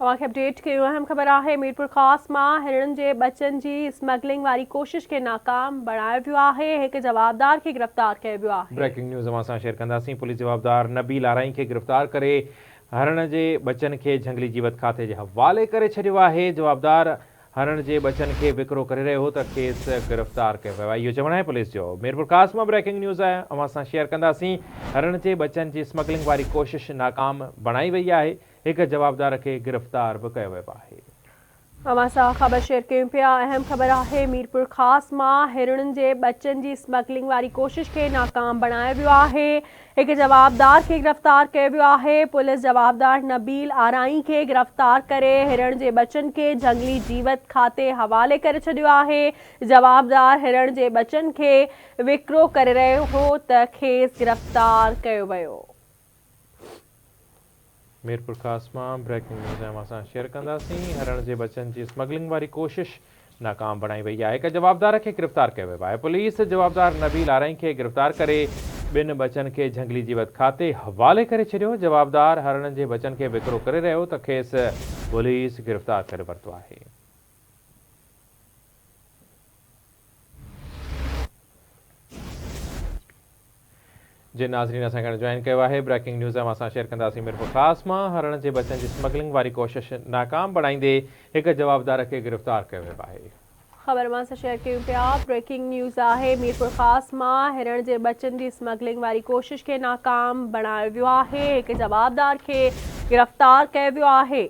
اوهان کي اپڊيٽ ڪيون اهم خبر آهي ميرپورخاص مان هرڻن جي ٻچن جي اسمگلنگ واري ڪوشش کي ناڪام بڻايو ويو آهي هڪ جوابدار کي گرفتار ڪيو ويو آهي. بريڪنگ نيوز اوهان سان شيئر ڪنداسين پوليس جوابدار نبيل آرائين کي گرفتار ڪري هرڻ جي ٻچن کي جهنگلي جيوت کاتي جي حوالي ڪري ڇڏيو آهي جوابدار هرڻ جي ٻچن کي وڪرو ڪري رهيو هو ته کيس گرفتار ڪيو ويو آهي اهو چوڻ آهي پوليس جو ميرپورخاص مان بريڪنگ نيوز اوهان سان شيئر ڪنداسين هرڻ جي ٻچن جي اسمگلنگ واري ڪوشش ناڪام بڻائي وئي آهي هڪ جوابدار کي گرفتار به ڪيو ويو آهي. اوهان سان خبر شيئر ڪيون پيا اهم خبر آهي ميرپورخاص مان هرڻن جي ٻچن جي اسمگلنگ واري ڪوشش کي ناڪام بڻايو ويو آهي هڪ جوابدار کي گرفتار ڪيو ويو آهي پوليس جوابدار نبيل آرائين کي گرفتار ڪري هرڻ جي ٻچن کي جهنگلي جيوت کاتي حوالي ڪري ڇڏيو آهي جوابدار هرڻ جي ٻچن کي وڪرو ڪري رهيو هو ته کيس گرفتار ڪيو ويو. ميرپورخاص مان بريڪنگ نيوز اوهان سان شيئر ڪنداسين، هرڻ جي ٻچن جي اسمگلنگ واري ڪوشش ناڪام بڻائي وئي آهي، هڪ جوابدار کي گرفتار ڪيو ويو آهي، پوليس جوابدار نبيل آرائين کي گرفتار ڪري ٻن ٻچن کي جهنگلي جيوت کاتي حوالي ڪري ڇڏيو، جوابدار هرڻن جي ٻچن کي وڪرو ڪري رهيو ته کيس پوليس گرفتار ڪري ورتو آهي. جي ناظرين اسان کي جوائن ڪيو آهي بريڪنگ نيوز اوهان سان شيئر ڪنداسين ميرپورخاص مان هرڻ جي ٻچن جي اسمگلنگ واري ڪوشش ناڪام بڻائيندي هڪ جوابدار کي گرفتار ڪيو ويو آهي. خبر اوهان سان شيئر ڪيون پيا بريڪنگ نيوز آهي ميرپورخاص مان هرڻ جي ٻچن جي اسمگلنگ واري ڪوشش کي ناڪام بڻايو ويو آهي هڪ جوابدار کي گرفتار ڪيو ويو آهي.